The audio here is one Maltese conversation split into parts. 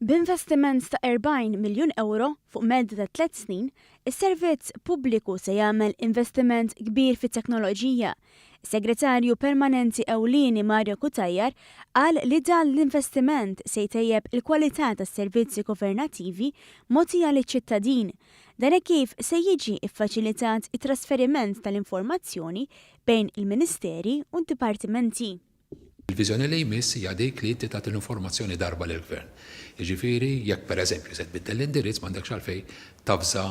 B'investiment ta' 40 miljun ewro fuq medda ta' tlett snin, is-Servizz Pubbliku se jagħmel investiment kbir fit-teknoloġija. Is-Segretarju Permanenti Ewlieni Mario Cutajar qal li dan l-investiment se jtejjeb il-kwalità tas-servizzi governattivi mogħtija liċ-ċittadin. Dan hekk kif se jiġi ffaċilitat it-trasferiment tal-informazzjoni bejn il-Ministeri u d-dipartimenti. Il-viżjoni li jmiss hija dik li inti tagħti l-informazzjoni darba lill-Gvern. Jiġifieri, jekk pereżempju se tbiddel l-indirizz m'għandekx għalfejn tavża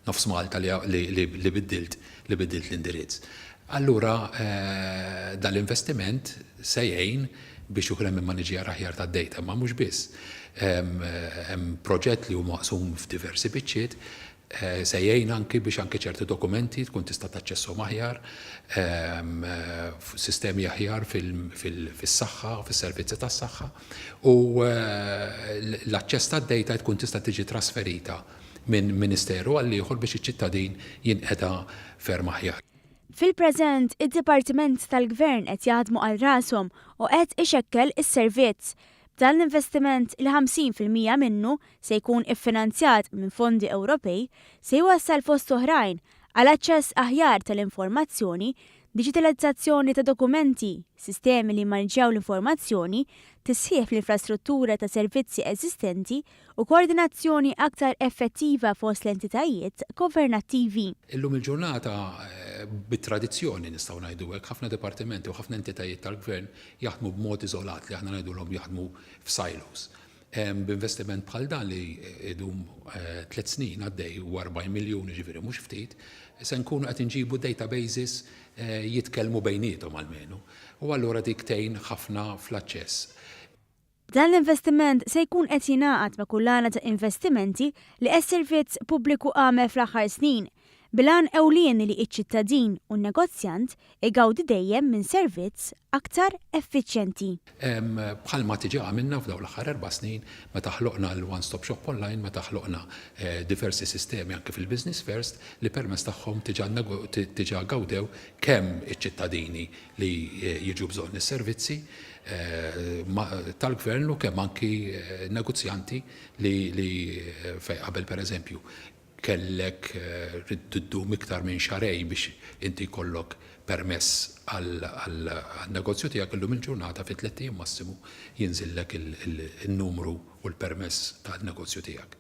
nofs Malta li biddilt li biddilt l-indirizz. Allura dan l-investiment se jgħin biex ikun hemm immaniġjar aħjar tad-data, imma mhux biss. Hemm proġett li hu maqsum f'diversi biċċiet Se jgħin anki biex anki ċerti dokumenti tkun tista' taċċesshom aħjar, sistemi aħjar fis-saħħa, fis-servizzi tas-saħħa u l-aċċess tad-data tkun tista' tiġi trasferita minn ministeru għal ieħor biex iċ-ċittadin jinqeda ferm aħjar. Fil-preżent, id-dipartimenti tal-Gvern qed jaħdmu għal rashom u qed ixekkel is-servizz. B'dan l-investiment li 50% minnu se jkun iffinanzjat minn fondi Ewropej, se jwassal fost oħrajn għal aċċess aħjar tal-informazzjoni, diġitalizzazzjoni ta' dokumenti, sistemi li jimmaniġġjaw l-informazzjoni, tisħiħ fl-infrastruttura ta' servizzi eżistenti u koordinazzjoni aktar effettiva fost l-entitajiet governattivi. Illum il-ġurnata, bit-tradizzjoni nistgħu ngħidu hekk, ħafna dipartimenti u ħafna entitajiet tal-Gvern jaħdmu b'mod iżolat li aħna ngħidulhom jaħdmu f'silos. B'investiment bħal dan li idum tliet snin għaddej u 40 miljun jiġifieri mhux ftit, se nkunu qed inġibu databases jitkellmu bejniethom almenu. U allura dik tgħin ħafna fl-aċċess. Dan l-investiment se jkun qed jingħaqad ma' kullana ta' investimenti li s-Servizz Pubbliku għamel fl-aħħar snin, bil-għan ewlieni li ċ-ċittadin u n-negozjant igawdi dejjem minn servizz aktar effiċjenti. Bħalma diġà għamilna f'dawn l-aħħar erba' snin meta ħloqna l-One Stop Shop Online, meta ħloqna diversi sistemi anki fil-Business First li permezz tagħhom diġà gawdew kemm iċ-ċittadini li jiġu bżonn is-servizzi tal-Gvern u kemm anki negozjanti li fejn qabel pereżempju kellek iddum iktar minn xahrejn biex inti jkollok permess għan-negozju tiegħek, illum il-ġurnata fi tlett ijiem massimu jinżillek in-numru u l-permess tan-negozju tiegħek.